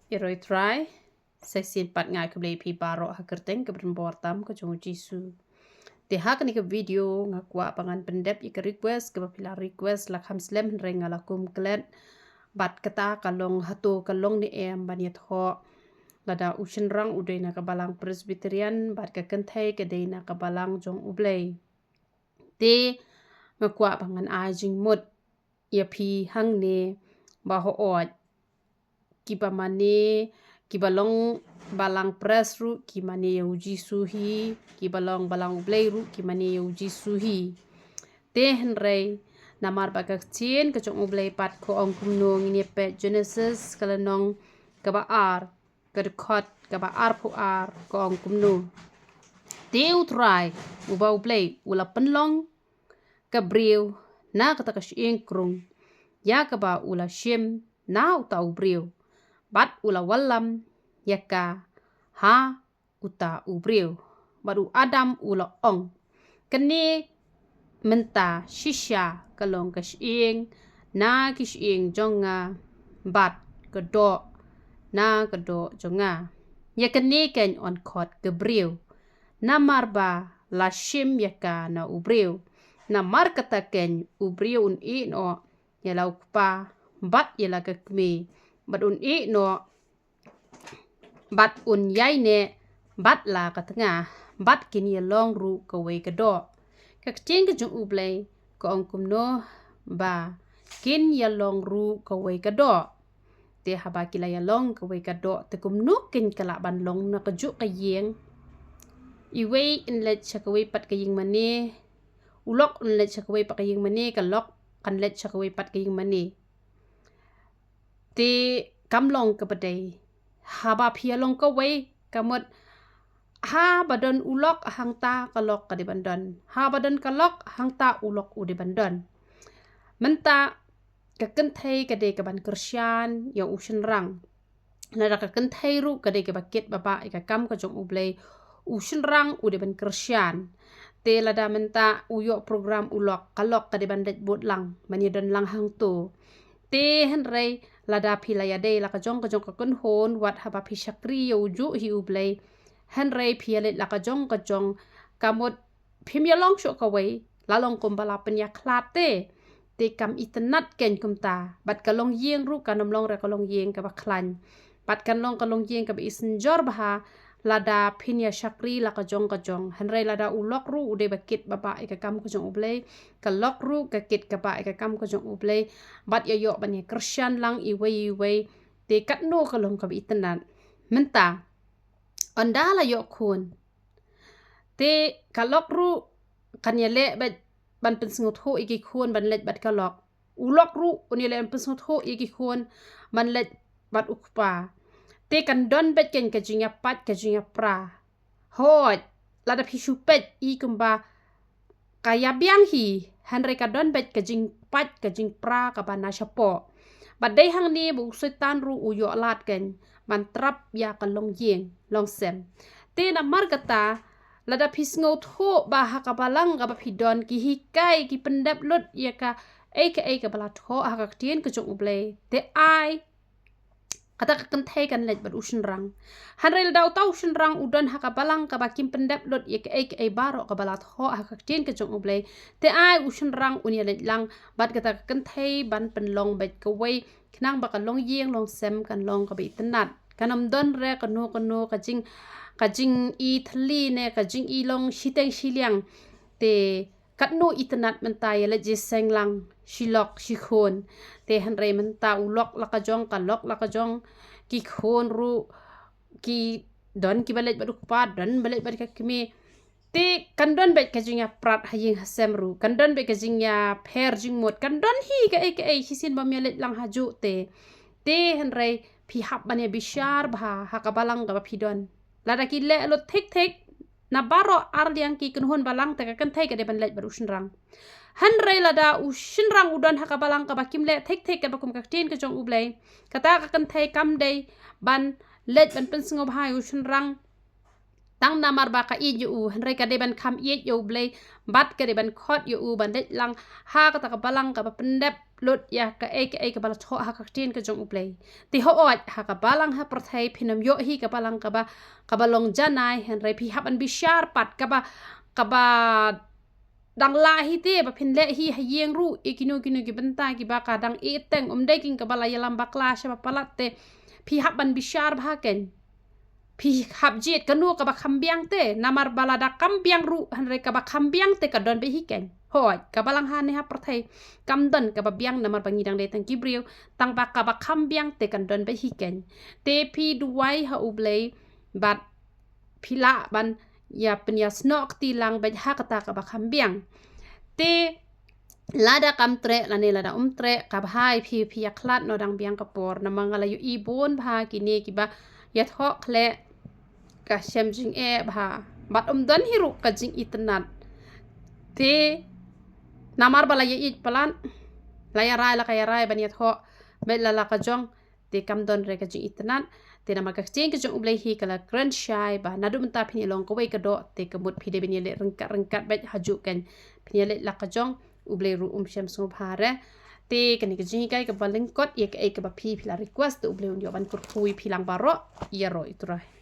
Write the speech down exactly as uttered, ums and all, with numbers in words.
Ïaroh Trai, sa shisien pat nga ai khublei ïa phi baroh ha ka kyrteng kaba donbor tam ka jong u Jisu. Te ha kane ka video nga kwah ba ngan pyndep ïa ka request kaba phi la request la kham slem hynrei nga la kum klet. Bad kata ka long hato ka long ne em ban ïathoh. Lada u shynrang u dei na ka balang Presbyterian bad ka kynthei ka dei na ka balang jong U Blei. Te nga kwah ba ngan ai jingmut ïa phi hangne ba hooid kiba mane, kiba long balang Pres ruh ki mane ïa u Jisu hi, kiba long balang U Blei ruh ki mane ïa u Jisu hi. Te hynrei namar ba ka ktien ka jong U Blei pat ka ong kumno, ngin ïa peit Genesis ka lynnong kaba ar, ka dkhot kaba arphew ar, ka ong kumno. Te U Trai uba U Blei u la pynlong ka briew na kata ka shyieng krung ïa kaba u la shim na uta u briew, bad u la wallam ïa ka ha uta u briew. Bad u Adam u la ong, kane mynta shisha ka long ka shyieng na ki shyieng jong nga, bad ka doh na ka doh jong nga. Ïa kane keiñ yn khot ka briew, namar ba la shim ïa ka na u briew. Namar kata keiñ u briew un ïeh noh ïa la u kpa bad ïa la ka kmie, bad un ïeh noh bad un ïaineh bad la ka tnga, bad kin ïalong ruh kawei ka doh. Ka ktien ka jong U Blei ka ong kumno, ba kin ïalong ruh kawei ka doh. Te haba ki la ïalong kawei ka doh, te kumno keiñ ka lah ban long na kajuh ka ïing? Iwei in leit sha kawei pat ka ïing mane, u lok un leit sha kawei pat ka ïing mane, ka lok kan leit sha kawei pat ka ïing mane. Te kam long kaba dei. Haba phi ïalong kawei, ka mut haba don u lok hangta ka lok ka dei ban don, haba don ka lok hangta u lok u dei ban don. Mynta ka kynthei ka dei kaban kyrshan ïa u shynrang. Lada ka kynthei ruh ka dei kaba kit babah ïa ka kam ka jong U Blei, u shynrang u dei ban kyrshan. Te lada mynta u ïoh program u lok, ka lok ka dei ban leit bud lang, ban ïadon lang hangto. Te hynrei lada phi la ïadei la ka jong ka jong ka kynhun, wat haba phi shakri ïa u juh hi U Blei, hynrei phi ïaleit la ka jong ka jong, ka mut phim ïalong shuh kawei, la long kumba la pynïakhlad te. Te kam itynnad keiñ kumta, bad ka longïing ruh kan ym long re ka longïing kaba khlaiñ, bad kan long ka longïing kaba isynjor bha lada phin ïa shakri la ka jong ka jong. Hynrei lada u lok ruh u dei ba kit babah ïa ka kam ka jong U Blei, ka lok ruh ka kit babah ïa ka kam ka jong U Blei, bad ïa ïoh ban ïa kyrshan lang iwei iwei, te katno ka long kaba itynnad. Mynta ynda la ïoh khun, te ka lok ruh kan ïaleh beit ban pynsngewthuh ïa ki khun ban leit bad ka lok. U lok ruh un ïaleh ban pynsngewthuh ïa ki khun ban leit bad u kpa. Te kan don beit keiñ ka jingïapait ka jingïapra. Hooid, lada phi shu peit i kumba ka ïabiang hi, hynrei ka don beit ka jingpait ka jingpra kaba na shapoh. Bad dei hangne ba u Soitan ruh u ïoh lad keiñ ban trap ïa ka longïing longsem. Te namar kata, lada phi sngewthuh ba ha ka balang kaba phi don ki hikai, ki pyndep lut ïa kaei kaei kaba la thoh ha ka ktien ka jong U Blei, te ai kata ka kynthei kan leit bad u shynrang. Hynrei lada uta u shynrang u don ha ka balang kaba kim pyndep lut ïa kaei kaei baroh kaba la thoh ha ka ktien ka jong U Blei, te ai u shynrang un ïaleit lang bad kata ka kynthei ban pynlong beit kawei, khnang ba ka longïing longsem kan long kaba itynnad. Kan ym don re kano kano ka jing, ka jingïatylli ne ka jingïalong shiteng shiliang. Te katno itynnad mynta ïaleit ïaseng lang shi lok shi khun. Te hynrei mynta u lok la ka jong, ka lok la ka jong, ki khun ruh ki don kiba leit bad u kpa, don ba leit bad ka kmie. Te kan don beit ka jingïaprat ha ïing ha sem ruh, kan don beit ka jingïapher jingmut, kan don hi kaei kaei shisien bym ïaleit lang ha juh te. Te hynrei phi hap ban ïabishar bha ha ka balang kaba phi don. Lada ki leh lut thik thik na baroh arliang ki kynhun balang, te ka kynthei ka dei ban leit bad u shynrang. Hynrei lada u shynrang u don ha ka balang kaba kim leh thik thik kaba kum ka ktien ka jong U Blei, kata ka kynthei kam dei ban leit ban pynsngewbha ïa u shynrang tang namar ba ka ïeit ïa u, hynrei ka dei ban kham ïeit ïa U Blei bad ka dei ban khot ïa u ban leit lang ha kata ka balang kaba pyndep lut ïa kaei kaei kaba la thoh ha ka ktien ka jong U Blei. Te hooid, ha ka balang ha pyrthei phin ym ïoh hi ka balang kaba, kaba long janai, hynrei phi hap ban bishar pat kaba, kaba dang lah hi te ba phin leh hi ha ïing ruh, ïa kino kino ki bynta kiba ka dang iteng, ym dei king kaba la ïalam bakla sha ba palat te phi hap ban bishar bha kein. Phi hap jied kano kaba kham biang te, namar ba lada kam biang ruh, hynrei kaba kham biang te ka don beit hi kein. Hooid, ka balang hangne ha pyrthei kam don kaba biang namar ba ngi dang dei tang ki briew, tang ba kaba kham biang te kan don beit hi kein. Te phi duwai ha U Blei bad phi lah ban ïa pynïasnoh kti lang beit ha kata kaba kham biang. Te lada kam treh lane lada um treh, kaba bha ïa phi phi ïakhlad noh dang biang ka por, namar nga la ïohi bun bha kine kiba ïathoh khleh ka shem jingeh bha, bad um don hi ruh ka jingitynnad. Te namar ba la ïaieit palat, la ïarai la ka ïarai ban ïathoh beit la la ka jong, te kam don re ka jingitynnad. Te namar ka ktien ka jong U Blei hi ka la kren shai ba naduh mynta phin ïa long kawei ka doh, te ka mut phi dei ban ïaleh ryngkat ryngkat beit, hajuh kein phin ïaleh la ka jong, U Blei ruh um shem sngewbha re. Te kane ka jinghikai kaba lyngkot ïa kaei kaba phi phi la request, te U Blei un ïoh ban kyrkhu ïa phi lang baroh. Ïaroh ïa U Trai.